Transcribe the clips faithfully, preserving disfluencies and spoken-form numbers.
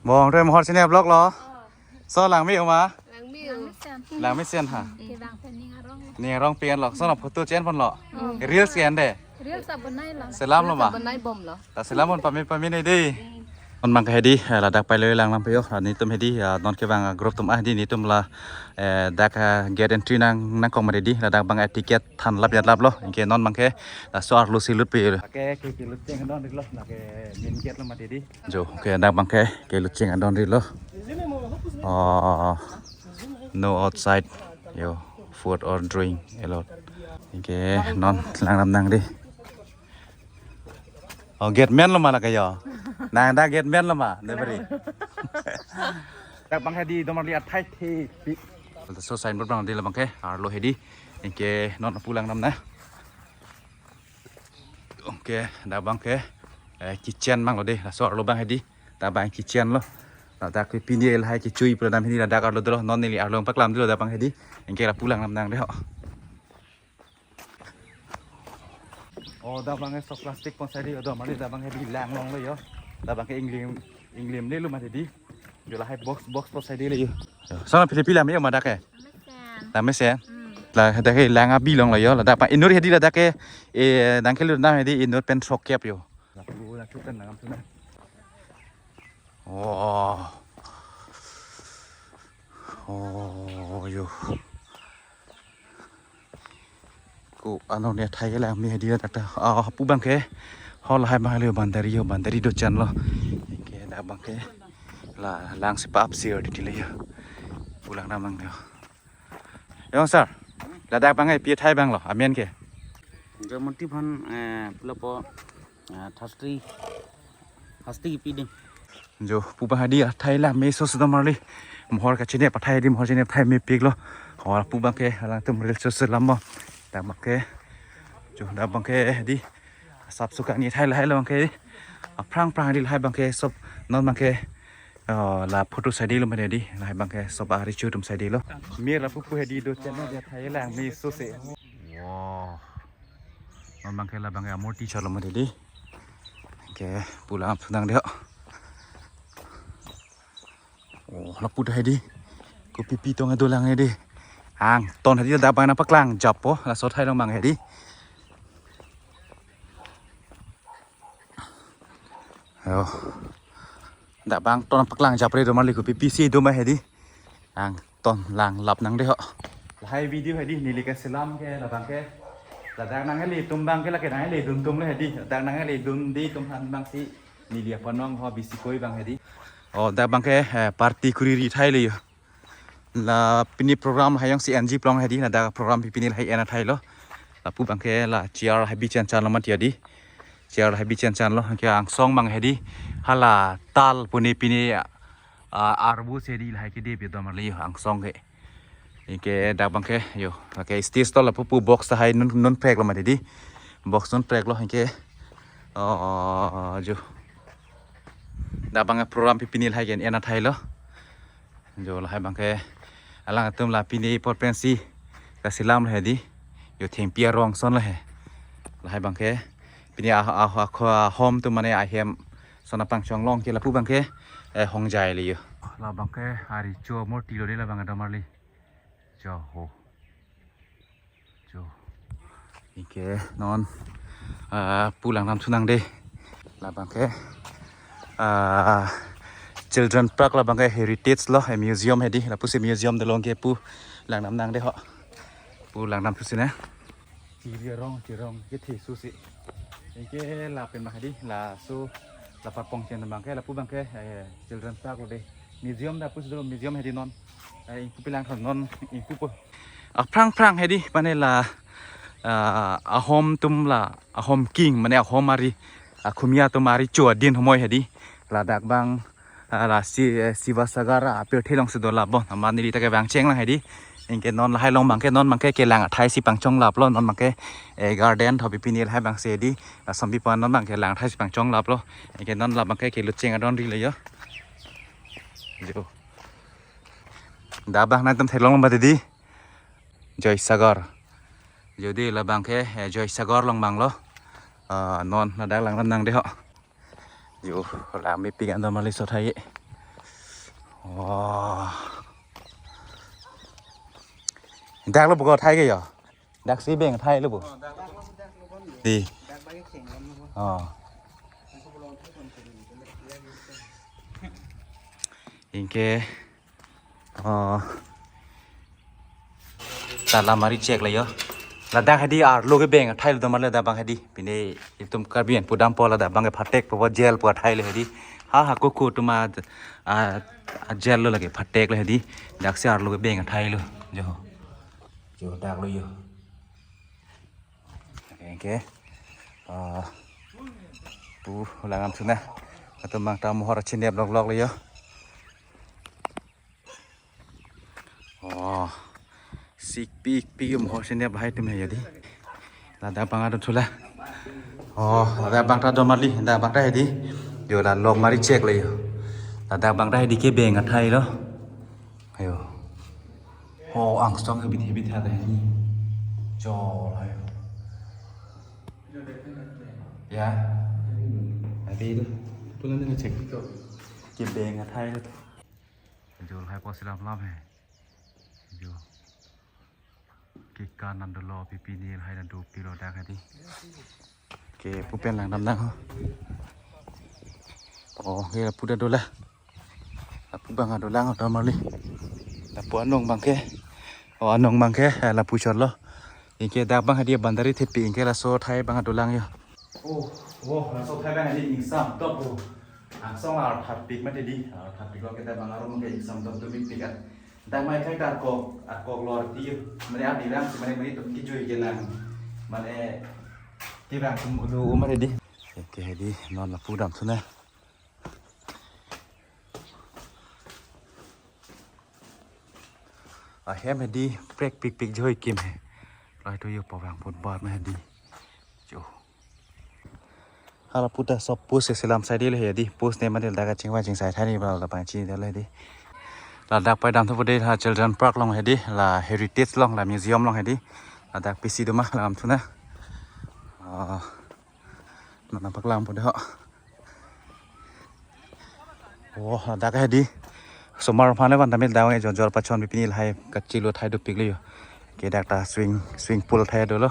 Bong re mohor chini vlog lo. So langme oma? Langme o. Langmesen. Langmesen ha. Kevang pen ning arong. Ning arong pen lo. So na photo chen pon lo. Hmm. Reels ke ande. Reels abonai lo. Selam lo ma? Abonai bom lo. Ta selam pon pame pame ne dei. Non abangke hedi, eh, ladak pai lo lang lam peyo. Ah, netum hedi, ah, non kevang, ah, group atum ah hedi netum la, eh, dak, ah, gate entry nang nangkok mati di. Ladak abang, eh, ticket than lap yat lap lo. Anke non abangke laso arlo si lut pe. Oke, ke, ke lut cheng non dik lo. Lake main gate lo mati di. Jo, oke, dak abangke ke lut cheng adon ri lo. Oh, no outside. Yo, food or drink allowed. Anke non lang lam nang di. Oh, gate man lo ma lake yo. Nang dak gate man lo ma, ne beri. Dak abang hedi domarli athai the pi. So signboard abang di labangke, arlo hedi. Anke non lapu lang nam na. Oke, dak abangke, eh, kitchen abang lo dei, laso arlo abang hedi. Dak abang kitchen lo. Ladak ke pini lahai kechui pura dam hedi ladak arlo dolo, non neli arlo paklam dolo dak abang hedi. Anke lapu lang nam nang dei ho. Oh, dak abangke sok plastic pon sai di, oh, domarli dak abang hedi lang long lo yo. Dak abangke inglim, inglim le lo mati di. Jo lahai box, box pon sai di le yo. Yo, sana pili pila me yo ma dak ke? Lamesen. Lamesen? Hmm. La dak ke lang abi long lo yo, ladak abang inut hedi ladak ke, eh, nangkelu nam hedi inut pen sok kep yo. Lapu, lapu kan nangam tu na. Oh. Oh, yo. Ko ano ne thai lang me hedi dak ta. Ah, lapu abangke. Ho lahai abang le boundary yo, boundary do chan lo. Anke dak abangke. La lang si pap sir di le yo. Pu lang nam nang yo. Yo sir. Ladak abangke pi athai abang lo, amen ke? Jamunti phan, eh, pulo po, eh, thasti, thasti pi ding. Jo, pu abang hedi athai lang me so sudah marli. Mohor kachini athai di, mohor chini athai mepik lo. Ho lapu abangke, alangtum reel so selam mo. Dak abangke. Jo, dak abangke di. Sap suka ni athai lahai lo abangke. Aphrang phrang di lahai abangke, sob non abangke. Oh, la photo sai di lo mane di, lahai abangke sob ari chu atum sai di lo. Mir lapu pu hedi do channel dia thai lang me so se. Wow. Non abangke labangke amorti chalo mane di. Ke pulang phunang dei ho. Oh, lapu dak hedi. Kopi pi tong do lang hedi. Angton hedi dak abang nangpaklang japo, laso athai long abang hedi. Ayo. Dak abang ton paklang japre domarli kopi pi si do ma hedi. Angton lang lap nang dei ho. Lahai video hedi neli kaselam ke labangke. Ladak nanglitum abangke lake nangledun atum le hedi. Ladak nangledun di atum aphan abang si neli apanong ho bisi koi abang hedi. Oh, dak abangke, eh, party kuriri athai le yo. La pini program lahai jongsi enji plong hedi, ladak program pi pini lahai en athai lo. Lapu abangke la chair lahai bi chen chan lo mati di. Chair lahai bi chen chan lo, anke angsong abang hedi. Hala tal pu ne pini, ah, arbu si hedi lahai kede pi domarli angsong ke. Anke dak abangke yo, anke stage to lapu pu box lahai non non prek lo mati di. Box non prek lo anke. Oh, oh, oh, jo. Dak abangke program pi pini lahai ke en athai lo. Jo lahai abangke alangtum la pini apor pensi kaselam lahai di. Yo thengpi arong ason lahai. Lahai abangke pini ah ah ah hom atum mane ahem ason apangchong long ke lapu abangke, eh, hongjai le yo. Labangke ari cho amorti lo dei labang domarli. Jo ho. Jo. Anke non, ah, pu lang nam thu nang dei. Labangke, ah, Children Park labangke heritage lo, eh, museum hedi, lapusi museum dolo anke pu lang nam nang dei ho. Pu lang nam thu si ne. Chiri arong, chiri arong, kethe su si. Anke lapen abang hedi, laso, la parpong chen abangke, lapu abangke, eh, Children Park lo dei. Museum dak pusi dolo, museum hedi non. Eh, ingpu pilang thon non, ingpu po. Aphrang phrang hedi, mane la, ah, ahom atum la, ahom king, mane ahom ari, ah, Khumia atum ari cho adin homoi hedi. Ladak abang, ah, la si, eh, Sivasagar, ah, pirthe along si do lap bon. Amat neli ta kevang cheng lang hedi. Anke non lahai along abangke, non abangke kelang athai si pangchong lap lo, non abangke, eh, garden tho pi pini lahai abang si hedi. Lason pi pon non abangke lang athai si pangchong lap lo. Anke non labangke kelut cheng adon ri le yo. Jo. Dak abang nangtum theklong mati di. Joysagar. Jo dei labangke, eh, Joysagar along abang lo. Ah, non ladak lang nam nang dei ho. Jo, lang mepik an domarli so thai. Oh. Dak lo buko thai ke yo. Dak si beng thai lo bu. Di. Oh. Anke. Oh. Ta lamari chek lo yo. Ladak hedi arlo ke beng thai lo do male ladak abang hedi. Pine itum Karbi an pudam po ladak abang ke phatek po jail po thai lo hedi. Ha ha kuku tuma a, a jail lo lake phatek lo hedi. Dak si arlo ke beng thai lo. Jo. Jo dak lo yo. Anke. Ah. Pu langdam suna. Atum abang ta mohor chinep lok lok lo yo. Oh. Sik pik pik mohor chinep hai tum he yo di. Ladak abang ado thula. Oh, ladak abang ta do mali, ladak abang ta hedi. Yo la lok mari chek lo yo. Ladak abang ta hedi ke beng athai lo. Ayo. Oh, angsong ke bit bit ha hedi. Chol ayo. Ya. Hedi tu. Tulan ni chek. Ke beng athai lo. Jo lahai po si lam lam he. Jo. Ke kanan dolo pipi ni lahai na dopik lo dak hedi. Ke pu pen langdam nang ho. Oh, ke lapu ta dola. Lapu abang adolang ho ta mali. Lapu anong abang ke. Oh, anong abang ke, eh, lapu chot lo. Anke dak abang hedi boundary thepi anke laso athai abang adolang yo. Oh, oh, laso athai abang hedi ingsam top oh. Angsong arthapik mati di, arthapik lo kita abang arum ke ingsam top dopik pikat. Dak mai khai ta kok, akok lor ti, mane adi lang, mane mane tum kijui ke lang, mane kirang tum ulu umar di. Anke hedi non lapu dam suna. Ahem hedi prek pik pik joi kim he. Lai tu yo pavang put bar na hedi. Jo. Hala puta sop post selam sai di le hedi. Post ne mane ladak chingvai chingsai thani ba la pangchi de le hedi. Ladak pai dam thu pute ha children park along hedi, la heritage along, la museum along hedi. Ladak pisi doma langdam suna. Ah. Mana paklang pute ho. Oh, ladak hedi. Somar phane van tamil dawang e jor jor pachon pipi ni lahai kachilo thai dopik lo yo. Ke dak ta swing, swing pool thai dolo.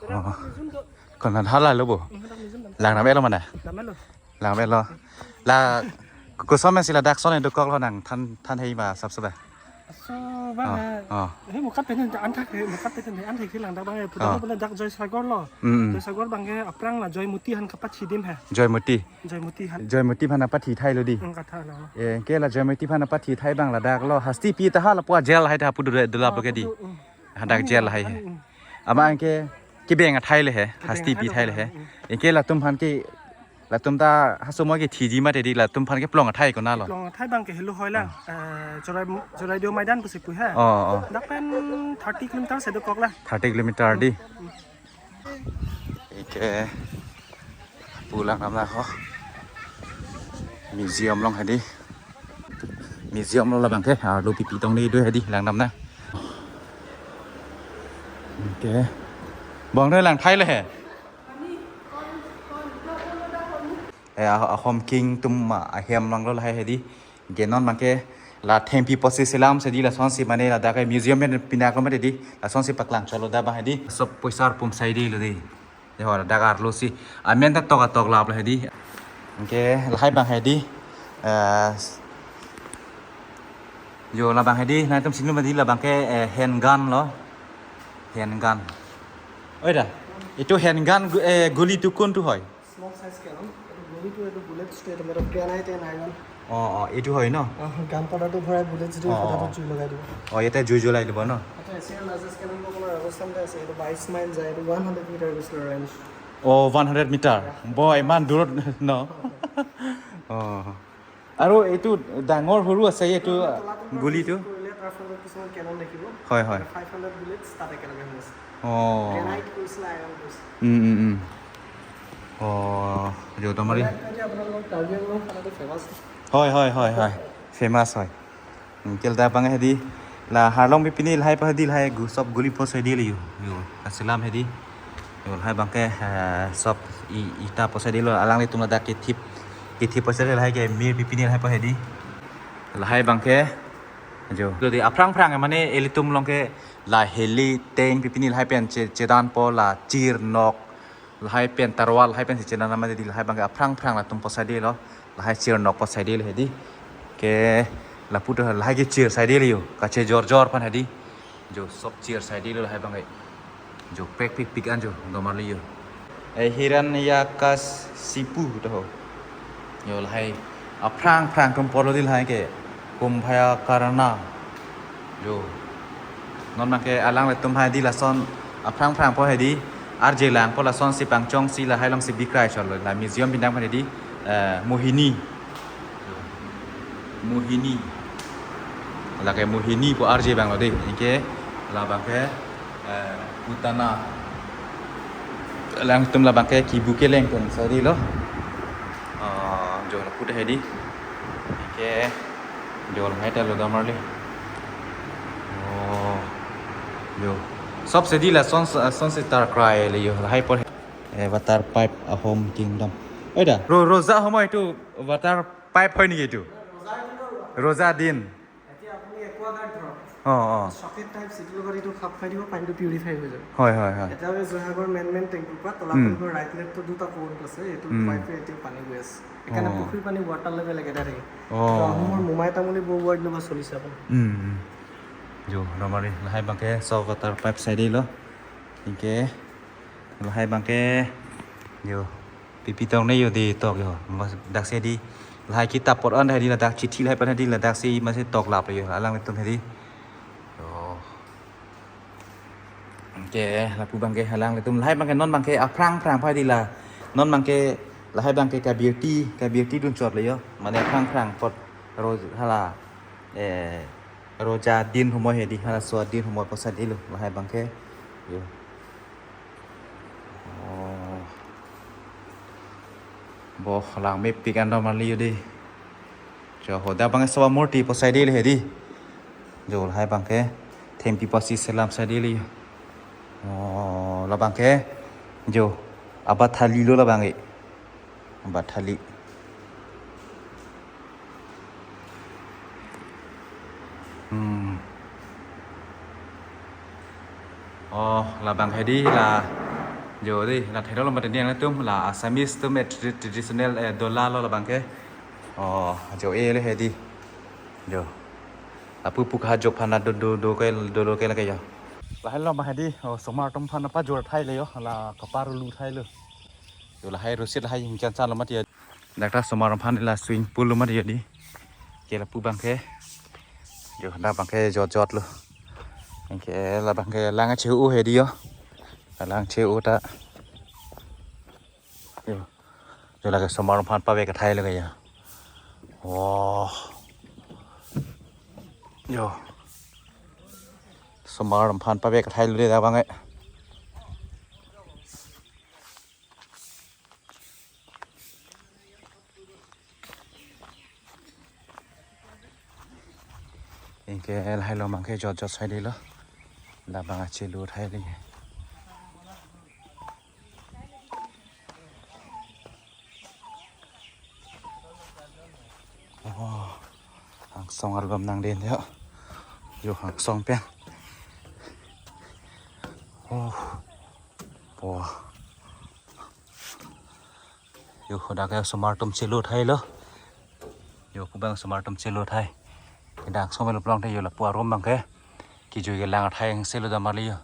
Oh. Kon hala lo bo. Langdam lo mana? Langdam lo. La kosom si ladak ason dokok lo nangthan than hei ma sap sap. So bang. Oh, eh, oh. He mukat pen an thak he, mukat pen an thak he langdam bang he. Putar oh. Putar dak Joy Sagor lo. Mm. Joy Sagor bang he aphrang la Joy Moti aphan kapathi adim he. Joy Moti. Joy Moti aphan. Joy Moti aphan apathi thai lo di. Ang katha lo. Eh, ke la Joy Moti aphan apathi thai abang ladak lo. Hasti pi ta hala pu jail hai ta pu dula dula ah, ke di. Pu du, mm. Hadak jail hai he. Mm, mm. Ama anke kibeng athai le he, kibeng hasti athai pi lo thai le he. Mm, mm. Anke latum aphan ke latum ta haso mo ke thiji mati di latum aphan ke plong athai kona lo. Plong athai abang ke helo hoi lang. Ah. Eh, Chorai, Choraidew Maidan pusi pu he. Oh, oh. Dak pen thirty kilometer si dokok la. Thirty kilometer di. Hmm. Anke pu langdam nang ho. Museum along hedi. Museum lo labang ke, arlo pipi tong ni do hedi langdam nang. Anke. Bong ne lang thai le he. Eh, ah, Ahom King atum, ah, ahem along lo lahai hedi. Anke non abang ke la thengpi posi selam si di lason si mane ladak ke museum pen pinak lo mati di. Lason si paklang cholo da abang hedi. Sop poisa arpum sai di lo di. Dei ho ladak arlo si. Amen ta tok atok lap lo hedi. Anke lahai abang hedi. Eh, yo labang hedi. Nangtum sini mati labang ke, eh, handgun lo. Handgun. Oi da. Itu handgun gu-, eh, guli tu kun tu hoi. Small size cannon, এইটো গুলীটো, এইটো বুলেটছটো, এইটো made of granite and iron। অ, অ, এইটো হয় ন? অ, গান পাউডাৰটো ভৰাই বুলেটছ দি অ, অ। ফটাটো জুই লগাই দিব। অ, ইয়াতে জুই জ্বলাই দিব ন? এইটো এছিয়াৰ লাৰ্জেষ্ট কেনন সকলৰ ৰাজস্থানতে আছে, এইটো বাইছ মাইল যায়, এইটো ওৱান হাণ্ড্ৰেড মিটাৰ গৈছিলে ৰেঞ্জ। অ, ওৱান হাণ্ড্ৰেড মিটাৰ? ব, ইমান দূৰত ন? অ। আৰু এইটো ডাঙৰ সৰু আছে, এইটো তলাটো পৰা গুলীটো? ভিজিট কৰিলে তাৰ ফলত কিছুমান কেনন দেখিব। হয়, হয়। ফাইভ হাণ্ড্ৰেড বুলেটছ তাত একেলগে হৈ আছে। অ। গ্ৰেনাইট কৰিছিলে, আইৰণ কৰিছিলে। উম, উম, উম। অ, য'ত আমাৰ এই এতিয়া আপোনালোকৰ কাৰ্বি আংলং খানাটো ফেমাছ। হয়, হয়, হয়, হয়। ফেমাছ হয়। Anke ladak abang hedi la harlong pipi ni lahai pa hedi lahai gu sop guli poso hedi le yo. Yo, kaselam hedi. Yo, lahai abang ke, eh, sop i-, ita poso hedi lo alanglitum ladak kethip. Kethip poso hedi lahai ke mir pipi ni lahai pa hedi. Lahai abangke, jo. Jodi aphrang phrang mane ilitum along ke la heli teng pipini lahai pen che-, chedanpo la chir nok. Lahai pen tarwal, lahai pen si chedan mane di lahai abangke aphrang phrang latum po saidelo. Lahai chir nok po saidelo hedi. Ke lapu do lahai ke chir saidelo yo. Kachejor jor aphan hedi. Jo sob chir saidelo lahai abangke. Jo pek pik pik an jo domarli yo. Eh, Hiranyakashipu to ho. Jo lahai aphrang phrang atum pulo di lahai ke Kumbhakarna. Jo. Non abangke alanglitum hedi lason aphrang phrang po hedi. Arje langpo lasonsi pangchongsi lahai alongsi bikrai chotlo la museum pindang aphan hedi. Eh, Mohini. Mohini. Lake Mohini pu arje abanglo dei. Anke labangke, eh, Putana. Alangtum labangke kibu keleng pen saidelo. Ah, jo lapu do hedi. Anke jo lahai ta lo domarli. Oh. Jo. Sob sedi lason, lasonsi tarkrai le yo. Lahai apor. Eh, water pipe ahom kingdom. Oi da. Ro-, roja ahom itu water pipe হয় নেকি এইটো? ৰোজা দিন। এতিয়া আপুনি একুৱাগাৰ্ড ধৰক। অ, অ। Socket type, যিটো লগত এইটো খাপ খাই দিব, পানীটো পিউৰিফাই হৈ যাব। হয়, হয়, হয়। এটা হৈছে জয়সাগৰ মেন মেন টেংকটোৰ পৰা, উম। তলাতলটোৰ ৰাইট লেফ্টত দুটা পইণ্ট আছে, এইটো উম। পাইপে এতিয়া পানী গৈ আছে। সেইকাৰণে অ। পুখুৰীৰ পানী ৱাটাৰ লেভেল একেটাই থাকে। অ। তো আহোমৰ মোমাই তামুলী বৌ ৱাৰ্ড নাম্বাৰ চল্লিছ আপোনাৰ। উম, উম। Jo, domarli, lahai abangke sob water pipe saidelo. Anke lahai abangke, jo, pipi tong ne yo di tok yo. Mas daksi di lahai kitap apor an hedi ladak chithi lahai aphan hedi ladaksi masi tok lap yo. Alanglitum hedi. Jo. Anke lapu abangke alanglitum lahai abangke non abangke aphrang phrang aphan hedi la. Non abangke lahai abangke kabirti, kabirti dun chotlo yo. Mane aphrang phrang apot ro hala. Eh, roja din humoi hedi, hala so din humoi po saidelo, lahai abangke. Jo. Oh. Bo, langmepik an domarli yo dei. Jo, hodak abangke Soba murti po saidelo hedi. Jo, lahai abangke thempi pasi selam saidelo yo. Oh, labangke. Jo, abathali lo labangke. Bathali. Hmm. Oh, labang hedi la. Jo dei, la thero lo mate ni atum la Assamese atum eh, tradi-, traditional eh, dola lo labangke. Oh, jo e le hedi. Jo. Lapu pu kehajok aphan do do do ke do do ke lake jo. Lahai lo ma hedi, oh, osomar atum aphan pajor thai le jo, la kaparlu thai lo. Jo lahai rosit lahai ingchan chan lo mati ya. Dak ta osomar aphan la swimming pool lo mati ya di. Ke lapu abangke. Jo dak abangke jot jot lo. Anke labangke lang che-o hedi jo. Lang che-o ta. Jo. Jo lake osomar aphan pave kethai lo ya. Oh. Jo. Osomar aphan pave kethai lo dei dak abangke. Anke lahai lo abangke jot jot saidelo. Labang ache lo thai le. Oh, angsong arlom nangdin jo. Jo angsong pen. Oh. Wah. Jo, hodak ke osomar atum chelo thai lo. Jo, pu abang osomar atum chelo thai. Kedang osomar lo plong thai jo lapu arum abangke. Kejui kelang athai ang chelo damar li jo.